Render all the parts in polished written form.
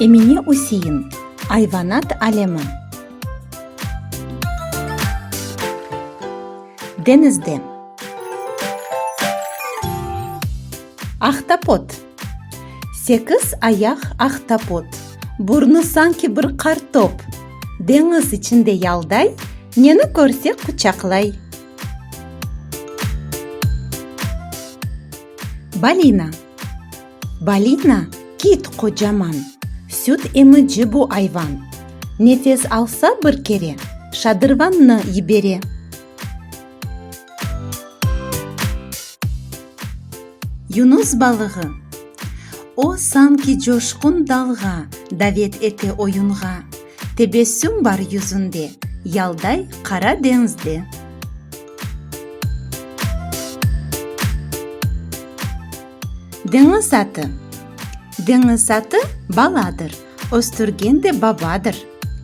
Emine Üsein, Ayvanat alemi. Deñizde. Ahtapot. Sekiz ayaq ahtapot, Burnu sanki bir qartop, Deñiz içinde yalday, Neni körse quçaqlay. Balina. Balina, kit qocaman, Süt emici bu ayvan. Nefes alsa bir kere, Şadırvannı yibere. Yunus balığı. O, sanki coşqun dalğa, Davet ete oyunğa. Tebessüm bar yüzünde, Yalday Qara deñizde. Deñiz atı. Deñiz atı baladır, Östürgen de babadır.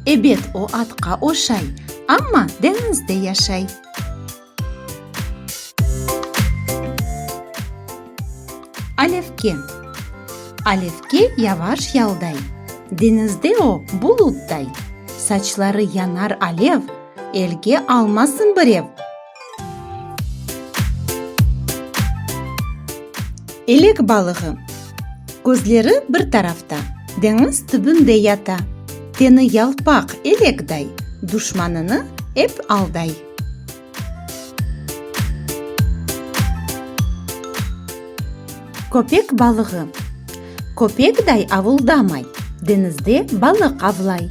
Ebet, o atqa oşay, Amma deñizde yaşay. Alevke. Alevke yavaş yalday, Deñizde o bulutday. Saçları yanar alev, Elge almasın birev. Elek balığı. Közleri bir tarafta, Deñiz tübünde yata. Teni yalpaq elekday, Duşmanını ep alday. Köpek balığı. Köpekday avuldamay, Deñizde balıq avlay.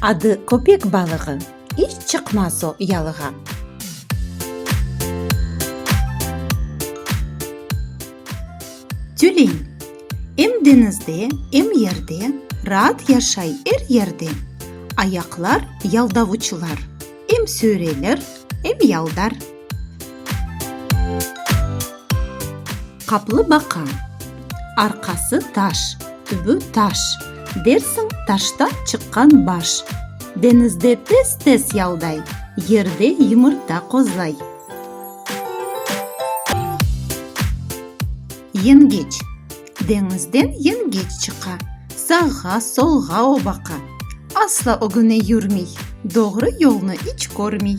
Adı köpek balığı, İç çıqmaz o yalığa. Tülen. Em deñizde, em yerde, Raat yaşay er yerde. Ayaqlar yaldavuçlar, Em süyrelir, em yaldar. Qaplı baqa. Arqası taş, tübü taş, Dersiñ taştan çıqqan baş. Deñizde tez-tez yalday, Yerde yımırta qozlay. Yengeç. Deñizden yengeç çıqa, Sağğa, solğa o baqa. Asla ögüne yürmey, Doğru yolnı iç körmey.